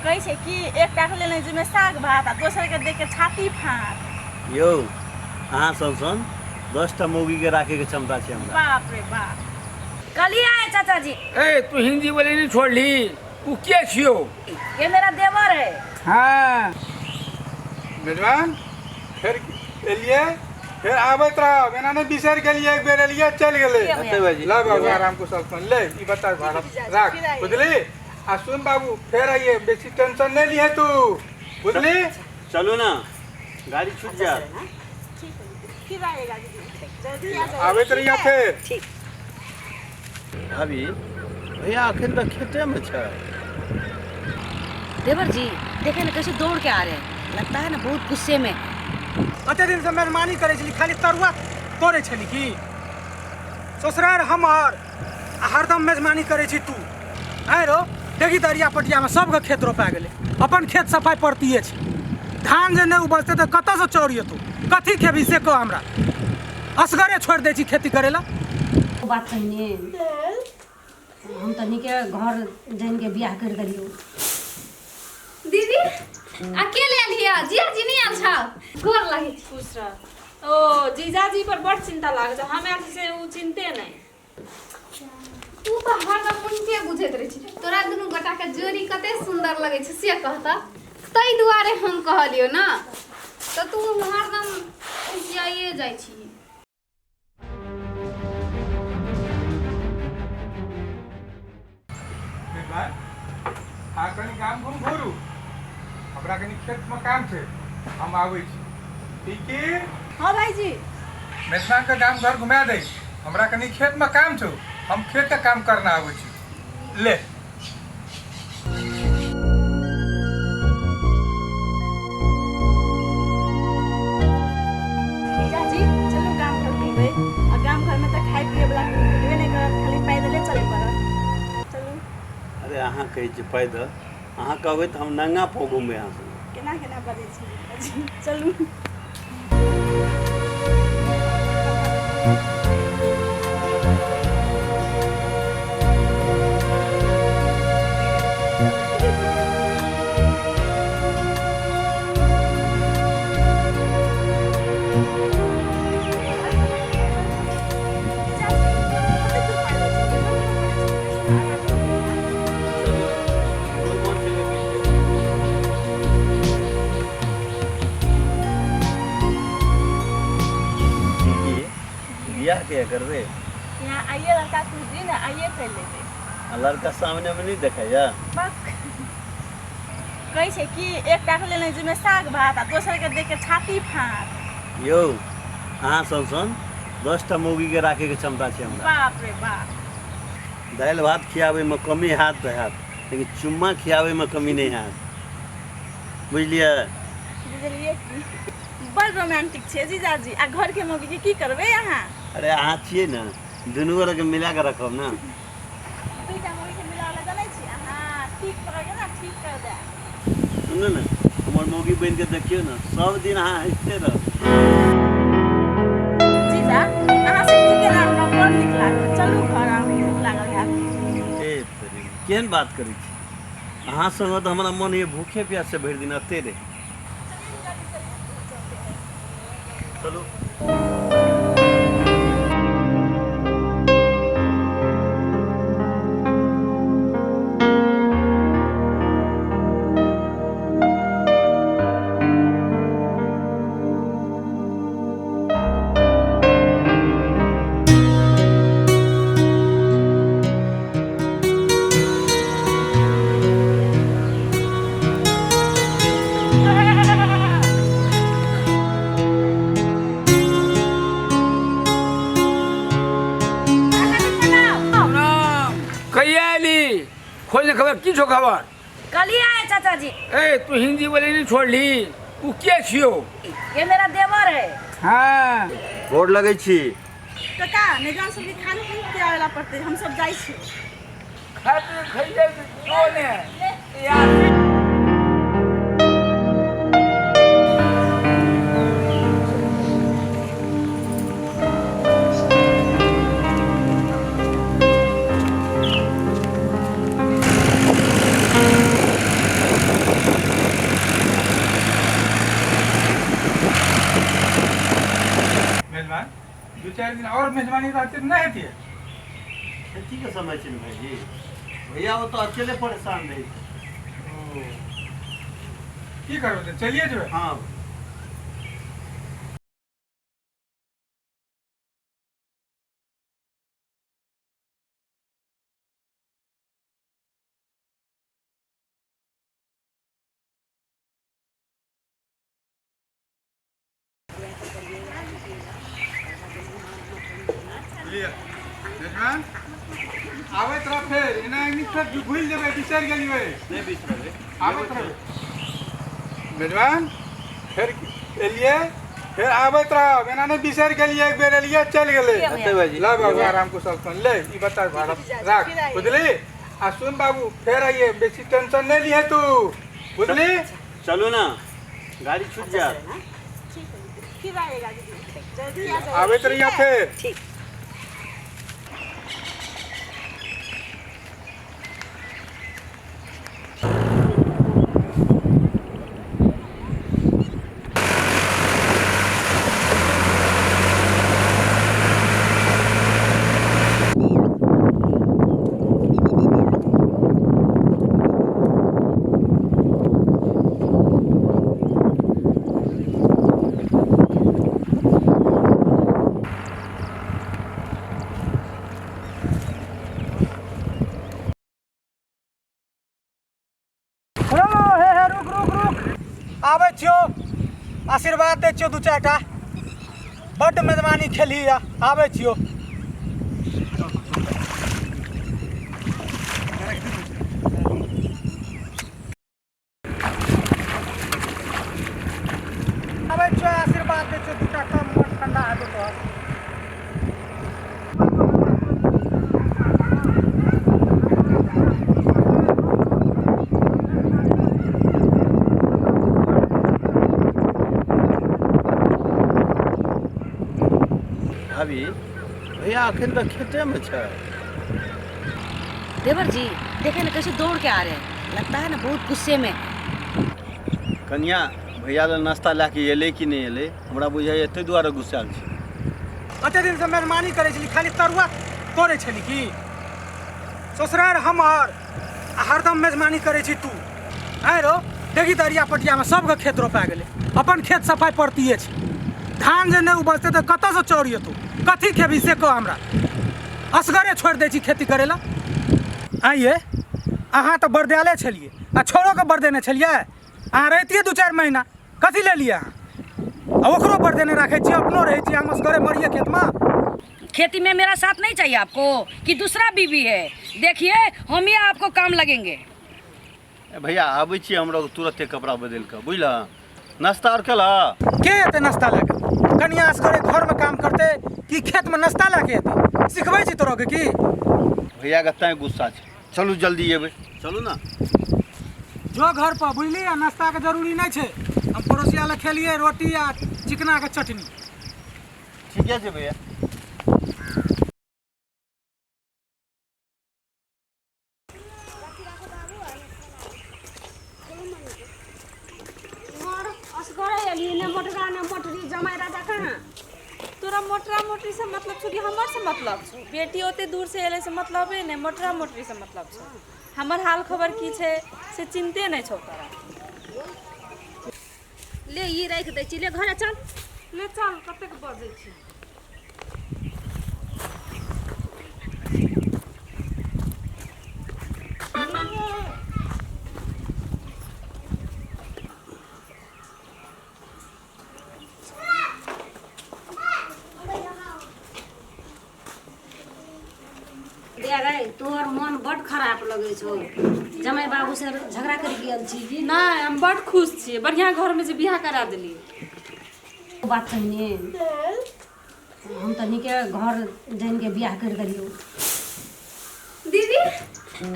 कहै छै कि एकटा के लेने जिमे साग भात आ दोसर के देख के छाती फाट। यौ अहाँ सन सन 10टा मौगीके राखैके क्षमता छै हमरा। बाप रे बाप। कल ही आए चाचा जी। ए तू हिंदी बोले नहीं छोड़ली, उ के छियो? ये मेरा देवर है। हाँ मेजबान फेर एलिए, फेर आबैत रहब, एना नहि बिसरि गेलियै, एक बेर एलियै चलि गेलै। अच्छा भाईजी। ला बाबू आराम कुशल सँ ले ई बता भाड़ा राख, बुझली? आ सुन बाबू फेर आइए, बेसी टेंशन नहि लिहे तू, बुझली? चलू ना, गाड़ी छूट जायत। ठीक है, फिर आएगा दीदी, जल्दी आ जाइए। आबैत रहिए फेर। ठीक। भाभी भैया अखन तक खेतेमे छै। देवर जी देखे ना कैसे दौड़ के आ रहे हैं, लगता है ना बहुत गुस्से में। कते दिन से मेहरबानी करै छली, खाली तरुआ तोड़ै छली की? ससुरार हमर आ हरदम मेजबानी करै छी तू। आँय रौ देखी तऽ अरिया पटियामे सबके खेत रोपा गेलै, अपन खेत सफाइ परतिये छै। धान जे नहि उपजतै तऽ कतऽसँ चाउर एतौ, कथी खेबही से कह हमरा। असगरे छोड़ि दै छी खेती करै लए। ओ बात कहने हम तऽ नीके घर जानि के बियाह करि देलियौ। दीदी अकेले एलियै, जीजाजी नहि आयल छौ? गोर लागै छी। खुश रह। ओ जीजाजी पर बड़ चिंता लागै छै, हम आयल छी से ओ चिंते नहि। तू तऽ हरदम उनटे बुझैत रहै छी। तोरा दुनू गोटाके जोड़ी कते सुन्दर लगै छै से कहता, ताहि दुआरे हम कहलियौ ने, तऽ तू हरदम उसियाइए जाइ छी। अहाँ कनि गाम घूम घुरू, हमरा कनि खेतमे काम छै, हम आबै छी। ठीक की? हाँ भाईजी। मेजबानके गाम घर घुमा दे, हमरा कनि खेतमे काम छौ, हम खेतके काम करना आबै छी। ले जीजाजी चलू गाम घर घुमबै, आ गाम घरमे तऽ खाइ पियै वला कोनो भेटबे नहि करत, खाली पैदले चलै पड़त। चलू। अरे अहाँ कहै छियै पैदल, अहाँ कहबै तऽ हम नंगा पाँव घुमबै अहाँ संगे। केना केना बजै छी जीजाजी, चलू। बियाह के करबे? यहाँ आइए लड़का कुछ दिन आइए कर लेबे। आ लड़का सामने में नहीं देखाइया? बस कहै छै कि एकटा के लेने जिमे साग भात आ दोसर के देख के छाती फाट। यौ अहाँ सन सन 10टा मौगी के राखे के क्षमता छै हमरा। बाप रे बाप। दालि भात खियाबै में कमी हैत तऽ हैत, लेकिन चुम्मा खियाबै में कमी नहीं हैत, बुझलियै? बुझलियै की बड़ रोमांटिक छै जीजाजी। आ घर के मौगी के की करबै अहाँ? अरे अहाँ छियै ने, दुनू गोरे के मिला के रखब ने। दुईटा मौगी के मिलावला जानै छी अहाँ? ठीक पकड़ के ना ठीक कर दे। सुनू ने, हमर मौगी बनि के देखियौ ने, सब दिन अहाँ हँसिते रहब। जीजा अहाँ से की केना हमरा बड़ नीक लागल, चलू घर, अहाँ भूख लागल हैत। ए तरी केहन बात करै छी अहाँ संगे, तऽ हमरा मन होइए भूखे प्यास से भरि दिन अते रही। चलू। कहिया एली? खोज ने खबर, की छौ खबर? कल ही आए चाचा जी। ए तू हिंदी बोले नहीं छोड़ली, उ के छियो? ये मेरा देवर है। हाँ। गोर लगै छी। काका मेजबान सबके खाना पीना खियाबै ला पड़तै, हम सब जाइ छी। खाय पी खइले जो ने यार। चारि दिन आओर मेजबानी रहतै तऽ नहि हेतियै? खेतीके समय छै ने भाइजी, भैया ओ तऽ अकेले परेशान रहै छै। ओ की करबै तऽ चलिए जेबै? हँ। लिअ मेजबान, आबैत रह फेर, एना एनी फेर भूलि जेबै, बिसरि गेलियै। नहि बिसरबै। आबैत रहबै मेजबान, फेर एलियै फेर आबैत रहब, एना नहि बिसरि गेलियै, एक बेर एलियै चलि गेलै। हेतै भाइजी। ल बाबू आराम कुशल सन, ले ई बच्चा भाड़ा राख, बुझली? आ सुन बाबू, फेर आइए, बेसी टेंशन नहि लिहे तू, बुझली? चलू ने, गाड़ी छूट जायत। ठीक है, फिर आएगा दीदी, जल्दी आ जाइए। आबैत रहिए फेर। ठीक। हे हे, रुक रुक रुक, आबै छियौ, आशीर्वाद दै छियौ दू चारिटा, बड्ड मेजबानी खेलही आ, आबै छियौ। आबै छियौ, आशीर्वाद दै छियौ दूटा, कम मन ठंडा हेतौ तोहर। भाभी, भैया अखन तक खेतेमे छै। देवर जी देखे ना कैसे दौड़ के आ रहे हैं, लगता है ना बहुत गुस्से में। कनिया भैया लए नाश्ता लए के एलै कि नहि एलै, हमरा बुझाइए ताहि दुआरे गुस्सायल छै। कते दिनसँ मेजबानी करै छली, खाली तरुआ तोड़ै छली की? ससुरार हमर आ हरदम मेजबानी करै छी तू। आँय रौ, देखी तऽ अरिया पटियामे सबके खेत रोपा गेलै, अपन खेत सफाइ परतिये छै। धान जे नहि उपजतै तऽ कतऽसँ चाउर एतौ, कथी खेबही से कह हमरा? असगरे छोड़ि दै छी खेती करै लए। आँय ये, अहाँ तऽ बरदायले छलियै आ छोड़ोके बरदेने छलियै। अहाँ रहितियै 2-4 महीना, कथी लेलियै अहाँ? आ ओकरो बरदेने राखै छियै, अपनो रहै छियै, हम असगरे मरियै खेतमे? खेती में मेरा साथ नहीं चाहिए आपको कि दूसरा बीवी है? देखिए हम ही आपको काम लगेंगे। ए भैया, आबै छियै हमरा तुरते कपड़ा बदलि कऽ, बुझलह? नाश्ता आओर केलह? के एतै नाश्ता लए कऽ? कनिया असगरे घरमे काम करतै कि खेतमे नाश्ता लए कऽ एतै? सिखबै छी तोरोके की? भैयाके तैं गुस्सा छै। चलू जल्दी एबै, चलू ने। जो घर पर, बुझली? आ नाश्ताके जरूरी नहि छै, हम पड़ोसिया लए खेलियै रोटी आ चिकनाके चटनी। ठीके छै भैया। असगरे एलियै, ने मोटरा ने मोटरी, जमाइ राजा कहाँ? तोरा मोटरा मोटरी से मतलब छौ कि हमर से मतलब छौ? बेटी ओते दूर से एलै से मतलबे नहि, मोटरा मोटरी से मतलब छौ? हमर हाल खबर की छै से चिन्ते नहि छौ तोरा। ले ई राखि दै छी, ले घरे चल। ले चल, कतेक बजै छी। दे रे, तोहर मन बड खराब लगै छौ, जमाइ बाबू से झगड़ा करि गेल छी की? नहि, हम बड खुश छियै, बढ़िआँ घरमे जे बियाह करा देलियै। बात कहने हम तऽ नीके घर जानि के बियाह करि देलियौ। दीदी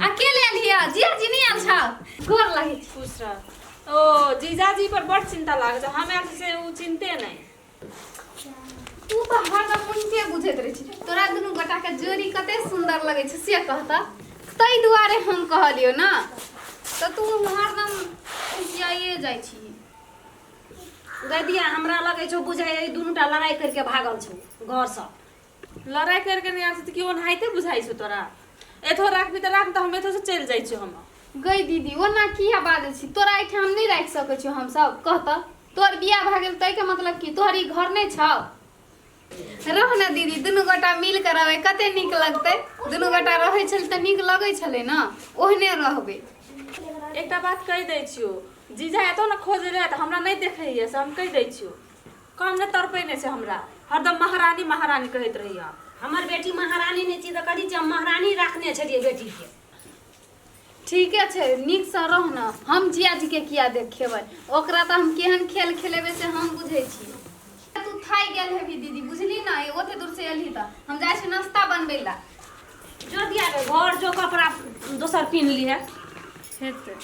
अकेले एलियै, जीजाजी नहि आयल छौ? गोर लागै छी। खुश रह। ओ जीजाजी पर बड चिन्ता लागै छै, हम आयल छी से ओ चिन्ते नहि। तू तऽ हरदम उनटे बुझैत रहै छी। तोरा दुनू गोटाके जोड़ी कते सुन्दर लगै छै से कहता, ताहि दुआरे हम कहलियौ ने, तऽ तू हरदम खिसियाइए जाइ छी। गदिया, हमरा लगै छौ बुझाइ ई दुनूटा लड़ाइ करिके भागल छौ घरसँ। लड़ाइ करके नहि आयल छै तऽ की ओनाहिते बुझाइ छौ तोरा? एथो राखबी तऽ राख, तऽ हम एथो से चलि जाइ छियौ हम। गै दीदी, ओना किया बाजै छी? तोरा एहिठाम नहि राखि सकै छियौ हमसभ, कह तऽ। तोहर बियाह भए गेल ताहिके मतलब की तोहर ई घर नहि छौ? रह ने दीदी, दुनू गोटा मिल कऽ रहबै, कते नीक लगतै। दुनू गोटा रहै छलै तऽ नीक लगै छलै ने, ओहने रहबै। एकटा बात कहि दै छियौ, जीजा एतौ ने खोजै लए तऽ हमरा नहि देखैए, से हम कहि दै छियौ। कम नहि तड़पै नहि छै हमरा, हरदम महारानी महारानी कहैत रहैए। हमर बेटी महारानी नहि छी तऽ कथी छी? हम महारानी राखने छलियै बेटीके। ठीके छै, नीकसँ रह ने। हम जियाजीके किया देखेबै ओकरा? तऽ हम केहन खेल खेलेबै से हम बुझै छी। तू थाकि गेल हेबही दीदी, बुझली ने, ओते दूर से एलही। तऽ हम जाइ छी नाश्ता बनबै लए। जो दिया घर जो, कपड़ा दोसर पिन्ह लिहे। हेतै।